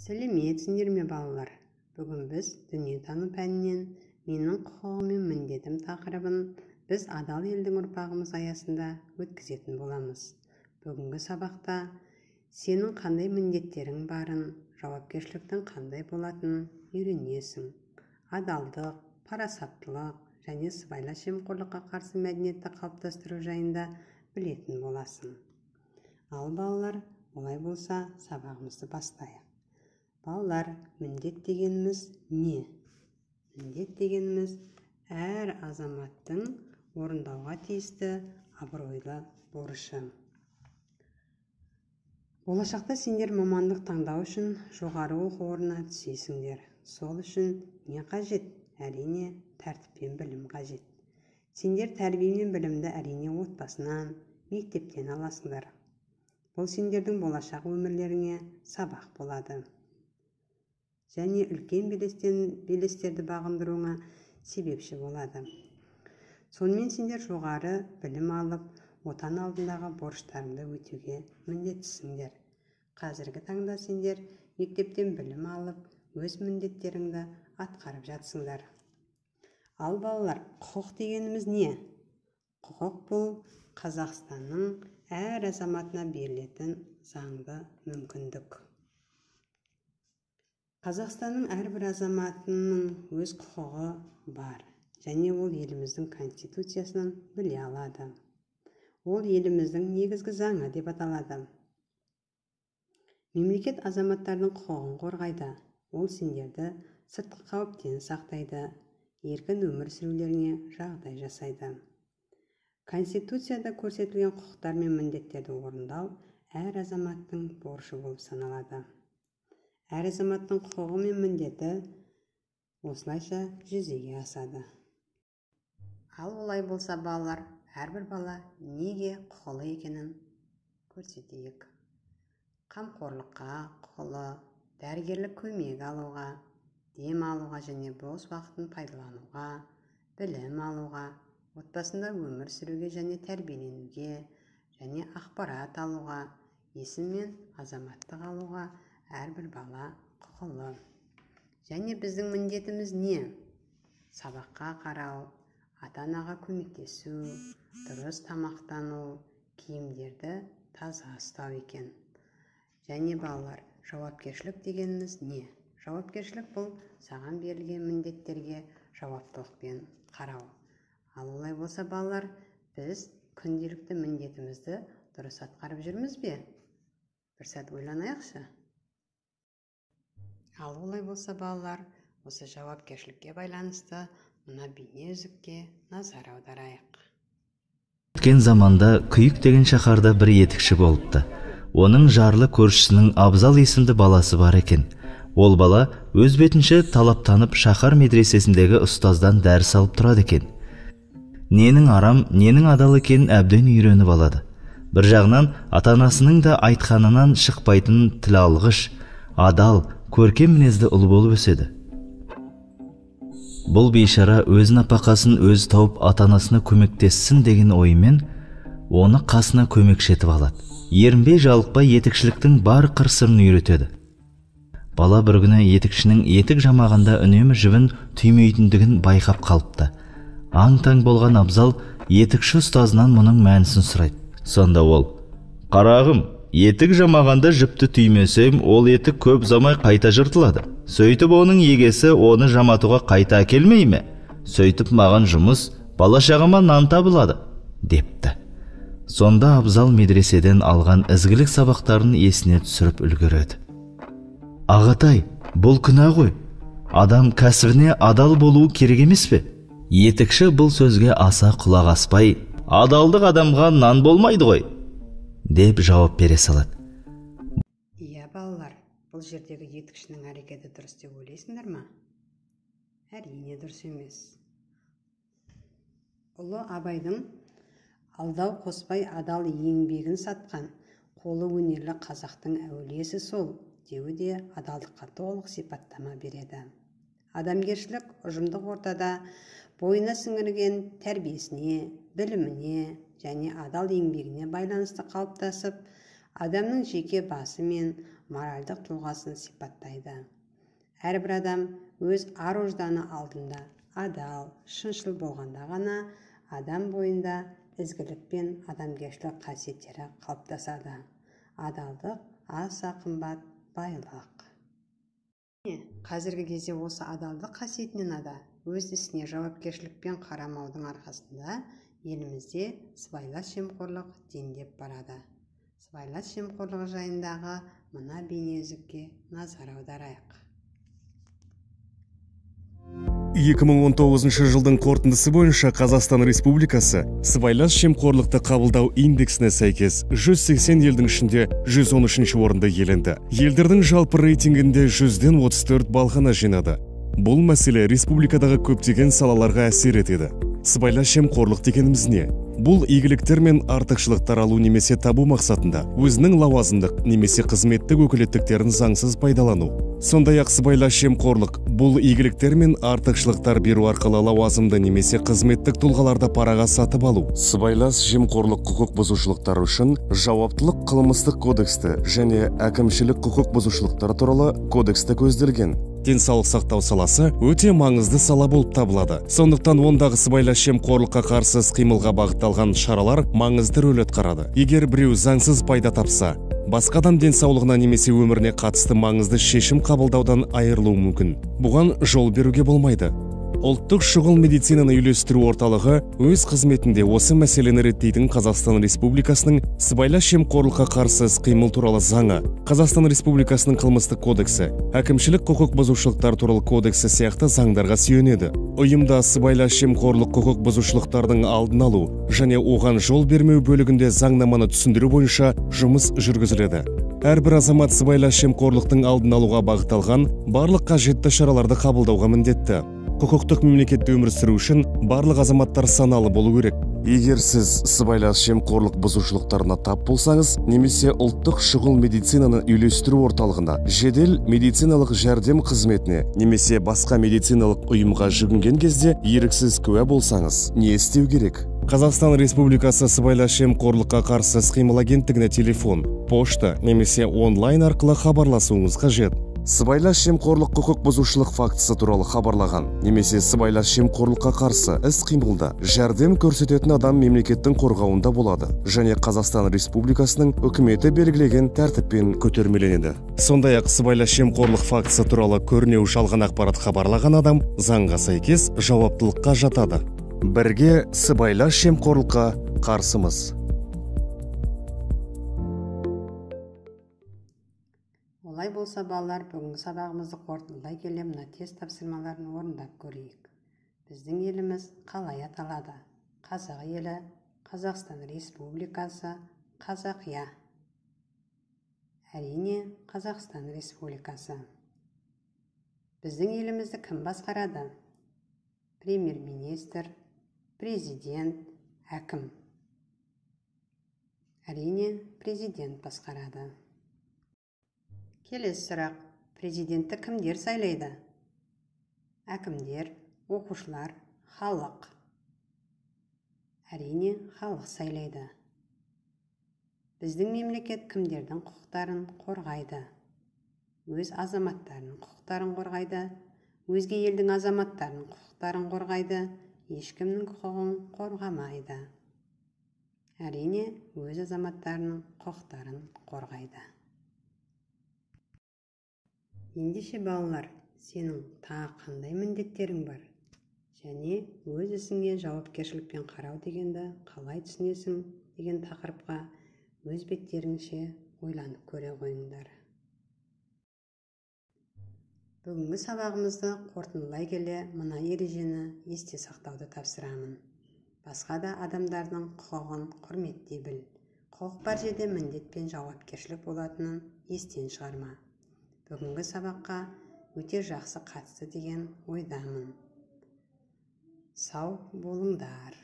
Сәлеметсіңдер ме, балалар? Бүгін біз дүниетану пәнінен «Менің құқығым мен міндетім» тақырыбын «Біз адал елдің ұрпағымыз» аясында өткізетін боламыз. Бүгінгі сабақта сенің қандай міндеттерің барын, жауапкершіліктің қандай болатынын үйренесің. Адалдық, парасаттылық және сыбайлас жемқорлыққа қарсы мәдениетті қалыптастыру жайында білетін боласың. Ал, балалар, олай болса, сабағымызды бастайық. Балалар, міндет дегеніміз не? Міндет дегеніміз – әр азаматтың орындауға тиісті абыройлы борышы. Болашақта сендер мамандық таңдау үшін жоғары оқу орнына түсесіңдер. Сол үшін не қажет? Әрине, тәртіп пен білім қажет. Сендер тәрбие мен білімді, әрине, отбасынан, мектептен аласыңдар. Бұл сендердің болашақ өмірлеріңе сабақ болады және үлкен белестерді бағындыруыңа себепші болады. Сонымен, сендер жоғары білім алып, Отан алдындағы борыштарыңды өтеуге міндеттісіңдер. Қазіргі таңда сендер мектептен білім алып, өз міндеттеріңді атқарып жатсыңдар. Ал, балалар, құқық дегеніміз не? Құқық – бұл Қазақстанның әр азаматына берілетін заңды мүмкіндік. Қазақстанның әрбір азаматының өз құқығы бар және ол еліміздің Конституциясынан біле алады. Ол еліміздің негізгі заңы деп аталады. Мемлекет азаматтардың құқығын қорғайды. Ол сендерді сыртқы қауіптен сақтайды, еркін өмір сүрулеріңе жағдай жасайды. Конституцияда көрсетілген құқықтар мен міндеттерді орындау әр азаматтың борышы болып саналады. Әр азаматтың құқығы мен міндеті осылайша жүзеге асады. Ал олай болса, балалар, әрбір бала неге құқылы екенін көрсетейік. Қамқорлыққа құқылы, дәрігерлік көмек алуға, дем алуға және бос уақытын пайдалануға, білім алуға, отбасында өмір сүруге және тәрбиеленуге және ақпарат алуға, есім мен азаматтық алуға әрбір бала құқылы. Және біздің міндетіміз не? Сабаққа қарау, ата-анаға көмектесу, дұрыс тамақтану, киімдерді таза ұстау екен. Және, балалар, жауапкершілік дегеніміз не? Жауапкершілік – бұл саған берілген міндеттерге жауаптылықпен қарау. Ал олай болса, балалар, біз күнделікті міндетімізді дұрыс атқарып жүрміз бе? Бір сәт ойланайықшы. Ал олай болса, балалар, осы жауапкершілікке байланысты мына бейне үзікке назар аударайық. Өткен заманда Күйік деген шаһарда бір етікші болыпты. Оның жарлы көршісінің Абзал есімді баласы бар екен. Ол бала өз бетінше талаптанып, шаһар медресесіндегі ұстаздан дәріс алып тұрады екен. Ненің арам, ненің адал екенін әбден үйреніп алады. Бір жағынан, ата анасының да айтқанынан шықпайтын тіл алғыш, адал, көркем мінезді ұл болып өседі. Бұл бейшара өз напақасын өзі тауып, ата анасына көмектессін деген оймен оны қасына көмекші етіп алады. Ерінбей, жалықпай етікшіліктің бар қыр сырын үйретеді. Бала бір күні етікшінің етік жамағанда үнемі жібін түймейтіндігін байқап қалыпты. Аң-таң болған Абзал етікші ұстазынан мұның мәнісін сұрайды. Сонда ол: «Қарағым, етік жамағанда жіпті түймесем, ол етік көп ұзамай қайта жыртылады. Сөйтіп, оның егесі оны жаматуға қайта әкелмей ме? Сөйтіп, маған жұмыс, бала шағама нан табылады», – депті. Сонда Абзал медреседен алған ізгілік сабақтарын есіне түсіріп үлгереді. «Ағатай, бұл күнә ғой. Адам кәсібіне адал болуы керек емес пе?» Етікші бұл сөзге аса құлақ аспай: «Адалдық адамға нан болмайды ғой», – деп жауап бере салады. Иә, балалар, бұл жердегі етікшінің әрекеті дұрыс деп ойлайсыңдар ма? Әрине, дұрыс емес. Ұлы Абайдың «Алдау қоспай адал еңбегін сатқан, қолы өнерлі қазақтың әулиесі сол» деуі де адалдыққа толық сипаттама береді. Адамгершілік ұжымдық ортада бойына сіңірген тәрбиесіне, біліміне және адал еңбегіне байланысты қалыптасып, адамның жеке басы мен моральдық тұлғасын сипаттайды. Әрбір адам өз ар-ожданы алдында адал, шыншыл болғанда ғана адам бойында ізгілік пен адамгершілік қасиеттері қалыптасады. Адалдық аса қымбат байлық. Қазіргі кезде осы адалдық қасиетінен ада өз ісіне жауапкершілікпен қарамаудың арқасында елімізде сыбайлас жемқорлық дендеп барады. Сыбайлас жемқорлық жайындағы мына бейнеүзікке назар аударайық. 2019 жылдың қорытындысы бойынша Қазақстан Республикасы сыбайлас жемқорлықты қабылдау индексіне сәйкес 180 елдің ішінде 113 орынды иеленді. Елдердің жалпы рейтингінде 100-ден 34 балл ғана жинады. Бұл мәселе республикадағы көптеген салаларға әсер етеді. Сыбайлас жемқорлық дегеніміз не? Бұл игіліктер мен артықшылықтар алу немесе табу мақсатында өзінің лауазымдық немесе қызметтік өкілеттіктерін заңсыз пайдалану. Сондай-ақ сыбайлас жемқорлық бұл игіліктер мен артықшылықтар беру арқылы лауазымды немесе қызметтік тұлғаларды параға сатып алу. Сыбайлас жемқорлық құқық бұзушылықтары үшін жауаптылық қылмыстық кодексті және әкімшілік құқық бұзушылықтар туралы кодексті көзделген. Денсаулық сақтау саласы өте маңызды сала болып табылады. Сондықтан ондағы сыбайлас жемқорлыққа қарсы іс-қимылға бағытталған шаралар маңызды рөл атқарады. Егер біреу заңсыз пайда тапса, басқа адам денсаулығына немесе өміріне қатысты маңызды шешім қабылдаудан айырылуы мүмкін. Бұған жол беруге болмайды. Ұлттық шұғыл медицинаны үйлестіру орталығы өз қызметінде осы мәселені реттейтін Қазақстан Республикасының сыбайлас жемқорлыққа қарсы іс-қимыл туралы заңы, Қазақстан Республикасының қылмыстық кодексі, әкімшілік құқық бұзушылықтар туралы кодексі сияқты заңдарға сүйенеді. Ұйымда сыбайлас жемқорлық құқық бұзушылықтардың алдын алу және оған жол бермеу бөлігінде заңнаманы түсіндіру бойынша жұмыс жүргізіледі. Әрбір азамат сыбайлас жемқорлықтың алдын алуға бағытталған барлық қажетті шараларды қабылдауға міндетті. Құқықтық мемлекетте өмір сүру үшін барлық азаматтар саналы болу керек. Егер сіз сыбайлас жемқорлық бұзушылықтарына тап болсаңыз, немесе ұлттық шұғыл медицинаны үйлестіру орталығына, жедел медициналық жәрдем қызметіне, немесе басқа медициналық ұйымға жүгінген кезде еріксіз куә болсаңыз, не істеу керек? Қазақстан Республикасы сыбайлас жемқорлыққа қарсы іс-қимыл агенттігіне телефон, пошта немесе онлайн арқылы хабарласуыңыз қажет. Сыбайлас жемқорлық құқық бұзушылық фактісі туралы хабарлаған немесе сыбайлас жемқорлыққа қарсы іс-қимылда жәрдем көрсететін адам мемлекеттің қорғауында болады және Қазақстан Республикасының үкіметі белгілеген тәртіппен көтермеленеді. Сондай-ақ сыбайлас жемқорлық фактісі туралы көрнеу жалған ақпарат хабарлаған адам заңға сәйкес жауаптылыққа жатады. Бірге сыбайлас жемқорлыққа қарсымыз. Олай болса, балалар, бүгінгі сабағымызды қорытындылай келе мына тест тапсырмаларын орындап көрейік. Біздің еліміз қалай аталады? Қазақ елі, Қазақстан Республикасы, Қазақия. Әрине, Қазақстан Республикасы. Біздің елімізді кім басқарады? Премьер-министр, президент, әкім. Әрине, президент басқарады. Келесі сұрақ. Президентті кімдер сайлайды? Әкімдер, оқушылар, халық. Әрине, халық сайлайды. Біздің мемлекет кімдердің құқықтарын қорғайды? Өз азаматтарының құқықтарын қорғайды, өзге елдің азаматтарының құқықтарын қорғайды, ешкімнің құқығын қорғамайды. Әрине, өз азаматтарының құқықтарын қорғайды. Ендеше балалар, сенің тағы қандай міндеттерің бар? Және өз ісіңе жауапкершілікпен қарау дегенді қалай түсінесің деген тақырыпқа өз беттеріңше ойланып көре қойыңдар. Бүгінгі сабағымызды қорытындылай келе мына ережені есте сақтауды тапсырамын. Басқа да адамдардың құқығын құрметтей біл. Құқық бар жерде міндет пен жауапкершілік болатынын естен шығарма. Бүгінгі сабаққа өте жақсы қатысты деген ойдамын. Сау болыңдар.